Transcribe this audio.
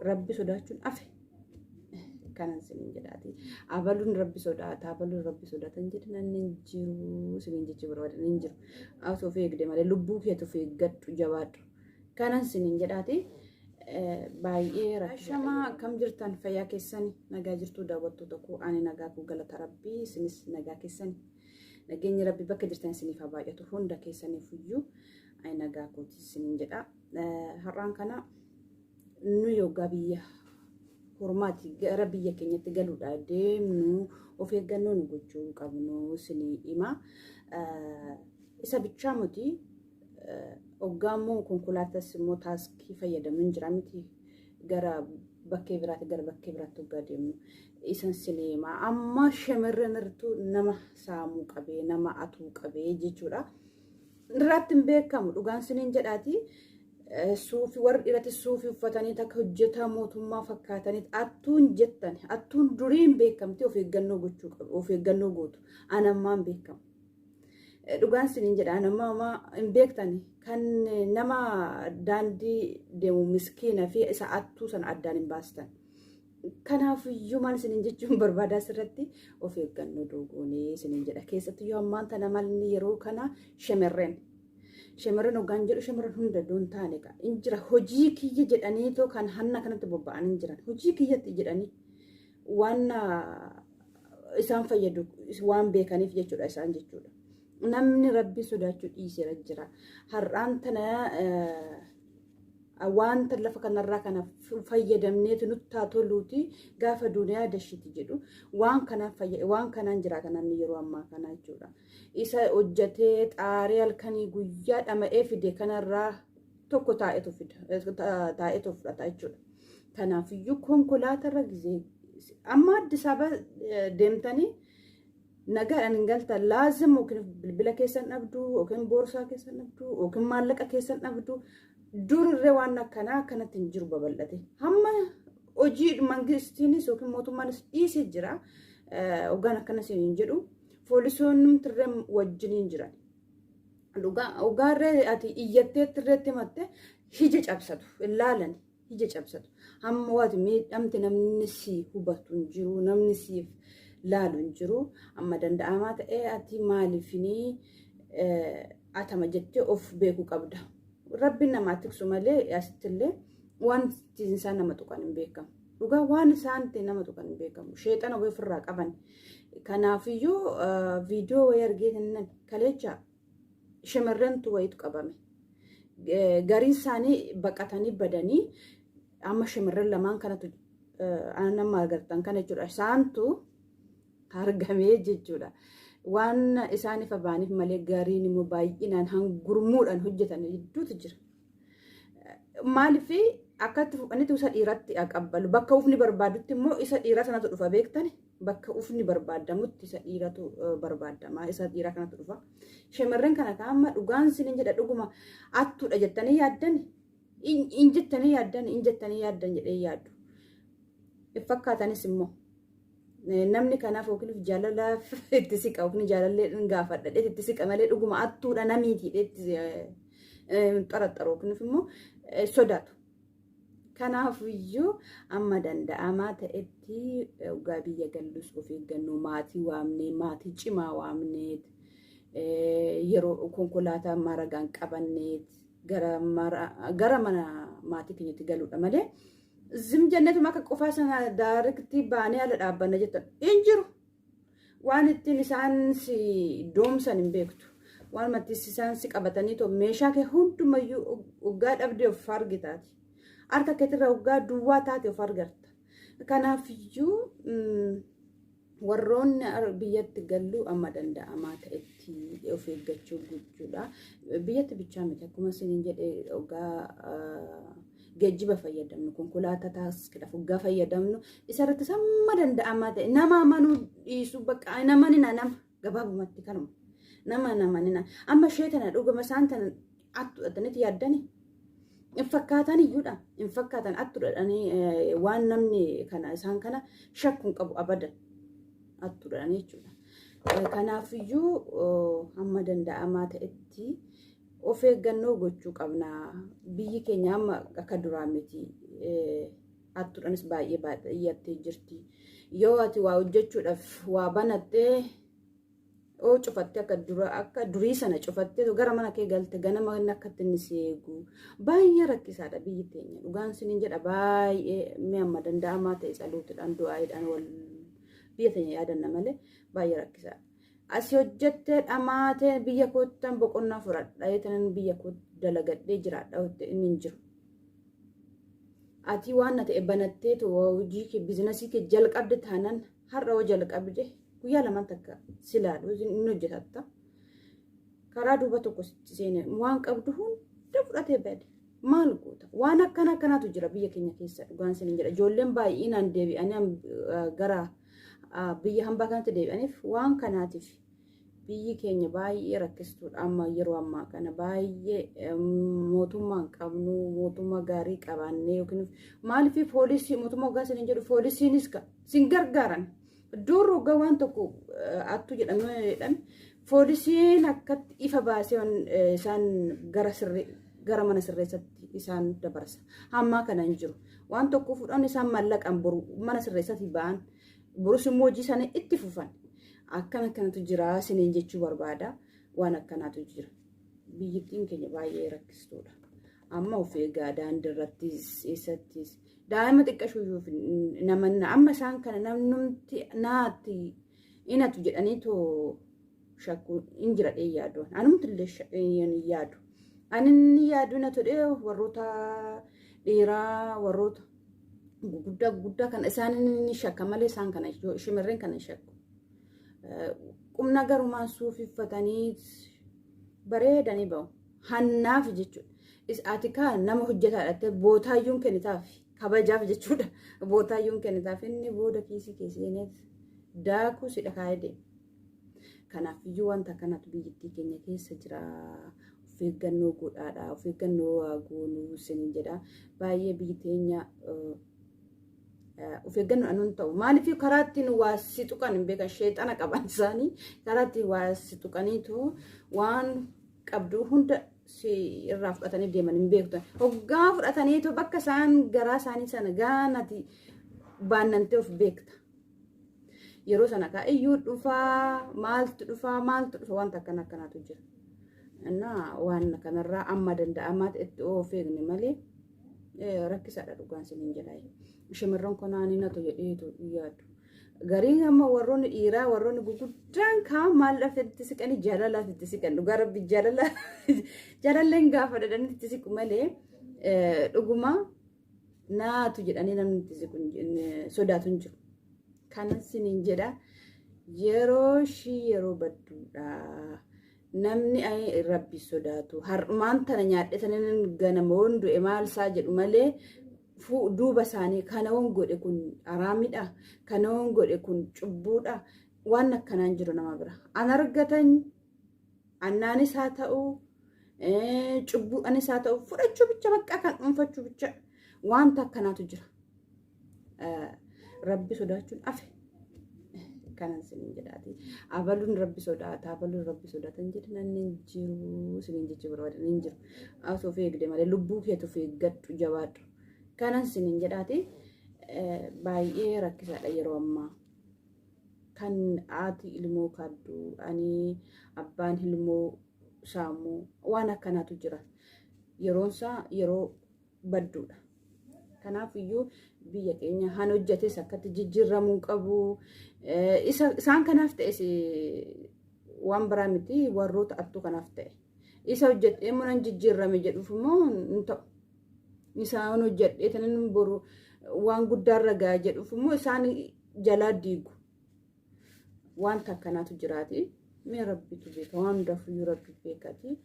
Rabbi sodaachuun afe. Kanan siniin jedhaati. Abaluun rabbi sodaata, abaluun rabbi sodaata hin jedhin inni hin jiru siniin jechuu barbaadan hin jiru. Ati of eegde malee lubbuu keetu of eeggadhu jabaadhu. Kanan siniin jedhaati. Baay'ee rakkisamaa akkam jirtan fayyaa keessani nagaa jirtuu daawwattoota koo ani nagaa koo galata rabbii isinis nagaa keessani nageenyi rabbii bakka jirtan isiniif haa baay'atu hunda keessaniif iyyuu ani nagaa kooti isiniin jedha. Har'aan kana nu yoggaa biyya hormaati gara biyya keenyatti galuudha deemnu of eeggannoo nu gochuu qabnu isinii hima. Isa bichaa miti hoggaa immoo konkolaatas immoo taaskii fayyadamu hin jira miti gara bakkee biraatti gara bakkee biraatti hoggaa deemnu isan isinii hima. Amma shamarran irrattuu nama saamuu qabee nama atuu qabee jechuudha. Irraatti hin beekamu dhugaan siniin jedhaati. Suufi warri dhiirati suufii uffatanii takka hojjetaa mootummaa fakkaatanii attuun jettan attuun duriin beekamti of eeggannoo gochuu qabu of eeggannoo gootu anammaan beekamu. Dhugaan siniin jedha anammaa hin beektani kan nama daandii deemu miskiina fi isa attuu sana addaan hin baastan. Kanaafiyyuu maal isiniin jechuun barbaadaa asirratti of eeggannoo dogoonee isiniin jedha. Keessattiyyuu ammaan tana malni yeroo kana shamarran. Shamarran hoggaan jedhu shamarran hunda doon taane ka hin jira hojii kiyya jedhaniitoo kan hanna kanatti bobba'an hin jiran. Hojii kiyyatti jedhanii waan isaan fayyadu waan beekaniif jechuudha isaan jechuudha. Namni rabbi sodaachuu dhiiseera jira. Har'aan tana Wanta lafa kanarraa kana fayyadamneetu nutti haa toluuti gaafa duuniyaa dashiti jedhu waan kanaan waan kanaan jiraata namni yeroo ammaa kana jechuudha. Isa hojjetee xaaree halkanii guyyaa dhama'ee fide kanarraa tokko taa'etu fida taa'etu fudhata jechuudha. Kanaafiyyuu konkolaatarra gizee amma Addis Ababa deemtanii nagaadhaan hin galtan laazim yookiin bilbila keessan dhabdu yookiin boorsaa keessan dhabdu yookiin maallaqa keessan dhabdu durirree waan akkanaa akkanatti hin jiru babal'ate hamma hojii mangistiinis yookiin mootummaanis dhiisee jira hoggaan akkana siin hin jedhu poolisoonni tirree wajjiniin jiran dhugaa hoggaarree ati iyyatteetti irreetti himatte hija cabsatu hin laalani ija cabsatu. Hamma waati miidhamte namni si hubatu hin jiru, namni siif laalu hin jiru. Amma danda'amaa ta'ee ati maaliifinii atama jettee of beekuu qabda. Rabbiin namaa tiksu malee asittillee waan ittiin isaan nama tuqan hin beekamu. Dhugaa waan isaan ittiin nama tuqan hin beekamu. Sheexana wayii ofirraa qaban. Kanaafiyyuu viidiyoo wayii argee kaleecha shamarrantu wayitu qabame. Gariin isaanii baqatanii badanii amma shamarran lamaan kanatu nama agartan kana jechuudha. Isaantu argamee jechuudha. Waan isaan ifa ba'aniif malee gariin immoo baay'inaan hangurmuudhaan hojjetan hedduutu jira. Maaliif akkatti fuudhanitti isa dhiiratti aqabbalu bakka ufni barbaadutti immoo isa dhiiraa sanatu dhufa beektani. Bakka ufni barbaadamutti isa dhiiratu barbaadama. Isa dhiiraa kanatu dhufa. Shamarran kana kaa'amma dhugaan sinin jedha dhuguma attuudha jettanii yaaddan in jettanii yaaddan in jettanii yaaddan jedhee yaaddu. Fakkaatanis immoo namni kanaaf yookiin jaalalaaf itti siqa yookiin jaalallee gaafadha itti siqa malee dhuguma attuudha namiiti itti xaraxaru yookiin immoo sodaatu. Kanaafiyyuu amma danda'amaa ta'etti waggaa biyya gallus of eeggannoo maatii waamnee maatii cimaa waamnee yeroo konkolaataa maragaan qabanneet gara mana maatii keenyatti galuudha malee zim jenneetuma akka qofaa sana daariktii baanee ala dhaabbanna jettan hin jiru. Waan ittiin isaan si doomsan hin beektu. Waan ittiin isaan si qabatanii too meeshaa kee hundumayyuu waggaa dhabdee of argitaati. Harka keetirra waggaa duwwaa taate of argarta. Kanaafiyyuu warroonni biyyatti gallu amma danda'amaa ta'etti of eeggachuu gochuudha. Biyyatti bichaa miti akkuma isiniin jedhe waggaa geejjiba fayyadamnu konkolaataa taaksiidhaaf waggaa fayyadamnu isarratti samma danda'amaa ta'e nama amanuu dhiisuu bakka nama nina nama gabaabumatti kanuma nama nama nina amma ishee tana dhuguma isaan tana attu dhadhanitti yaaddani hin fakkaatan iyyuudha hin fakkaatan attu dhadhanii waan namni kana isaan kana shakkuun qabu abadan attu dhadhanii jechuudha. Kanaafiyyuu hamma danda'amaa ta'etti of eeggannoo gochuu qabna. Biyyi keenya amma akka duraa miti. Hattuudhaanis baay'ee baay'attee jirti. Yoo ati waa hojjechuudhaaf waa banattee oo cufattee akka durii sana cufattee gara mana kee galte ganama akka inni si eegu baay'ee rakkisaadha biyyi teenya. Dhugaan siniin jedha baay'ee mi'a amma danda'amaa ta'e tsaluutiidhaan du'aayiidhaan wal biyya teenya yaadanna malee baay'ee rakkisaadha. Asii hojjettee dhamaatee biyya koottan boqonnaa fudhadha jettanii biyya kootti dalagadhee jiraadha inni hin jiru. Ati waan na ta'e banattee hojii kee biizinasii kee jalqabde taanaan har'a hoo jalqabde guyyaa lamaan takka silaalu inni hojjetatta. Karaa duuba tokko sitti seene waan qabdu hunda fudhatee bade. Maal goota? Waan akkana akkanaatu jira biyya keenya keessa dhugaan siniin jedha. Ijoolleen baay'inaan deebi'anii gara biyya hambaa kanatti deebi'aniif waan kanaatiif biyyi keenya baay'ee rakkistuudha amma yeroo ammaa kana baay'ee mootummaa hin qabnu mootummaa gaarii qabaannee yookiin maaliif poolisii mootummaa hoggaa siniin jedhu poolisiinis sin gargaaran. Dur hoggaa waan tokko attu jedhamee poolisiin akkatti ifa baasee isaan gara mana sirreessatti isaan dabarsa. Hammaa kana hin jiru. Waan tokko fudhan isaan mallaqan boru mana sirreessatti ba'an borus immoo hojii isaanii itti fufan. Akkana akkanatu jira siniin jechuu barbaada. Waan akkanaatu jira. Biyyittiin keenya baay'ee rakkistuudha. Amma of eegaa daandii irrattis eessattis daa'ima xiqqashuyyuuf namanna amma isaan kana namnumti naatti inatu jedhaniitoo shakkuu hin jira dhee yaadu. Anumti illee hin yaadu. Ani inni yaadu na todhee warroota dhiiraa warroota guguddaa guguddaa kana isaan inni shakka malee isaan kana shimirreen kana hin shakku. Qubna garumaan suufiffatanii bareedanii ba'u. Hannaaf jechuudha. Ati kaa nama hojjetaadha bootaayyuun kennitaaf kabajaaf jechuudha. Bootaayyuun kennitaaf inni booda kiisii keessee daakuu si dhakaa'ee deema. Kanaafiyyuu wanta kanatu biyyattii keenya keessa jira. Of eeggannoo godhaadha. Of eeggannoo waa goonuu isiniin jedha. Baay'ee biyyi teenya of eeggannoodhaan nun ta'u. Maaliif karaa ittiin waa si tuqan hin beekan sheexana qaban isaanii karaa ittiin waa si tuqaniitu waan qabdu hunda si irraa fudhatanii deeman hin beektu. Hoggaa fudhataniitu bakka isaan garaa isaanii sana gaanati baannantee of beekta. Yeroo sana kaa iyyuu dhufaa maaltu dhufaa maaltu dhufa wanta akkana akkanaatu jira. Innaa waan kanarraa amma danda'amaa itti of eegne malee rakkisaadha dhugaan siniin jedhaa. Shimirran konaan hin hatu jedheetu yaadu. Gariin amma warroonni dhiiraa warroonni guguddaan kaan maal itti siqanii jaalalaaf itti siqan dhugaa rabbi jaalala jaalalleen gaafa dhadhanii itti siqu malee dhuguma naatu jedhanii namni itti siqu sodaatu hin jiru. Kanan siniin jedha yeroo ishii yeroo badduudha. Namni rabbi sodaatu har'umaan tana nyaadhe sanin ganamoon du'e maal isaa jedhu malee duuba isaanii kana woon godhe kun haraamidha kana woon godhe kun cubbuudha waan akkanaan jiru nama bira. An argatan annaanis haa ta'u cubbuudhaanis haa ta'u fudhachuu bicha bakka kan dhuunfachuu bicha wanta akkanaatu jira. Rabbi sodaachuun afe. Kanan siniin jedhaati. Abaluun rabbi sodaata, abaluun rabbi sodaata hin jedhin namni hin jiru siniin jechuu barbaadan hin jiru. Ati of eegde malee lubbuu keetu of eeggadhu jabaadhu. Kanan siniin jedhaati baay'ee rakkisaadha yeroo ammaa. Kan haati ilmoo kaaddu, ani abbaan ilmoo saamuu waan akkanaatu jira. Yeroonsaa yeroo badduudha. Kanaaf iyyuu biyya keenya han hojjetes akkatti jijjiirramuu qabu. Isaan kanaaf ta'es waan biraa miti warroota attuu kanaaf ta'e. Isa hojjedhee immoo nan jijjiirrame jedhuuf immoo hin ta'u. Isaan hojjedhee tanan boru waan guddaarra ga'a jedhuuf immoo isaan jalaa diigu. Wanta akkanaatu jiraati. Mee rabbitu beeka waan hundaafuu rabbi beekati.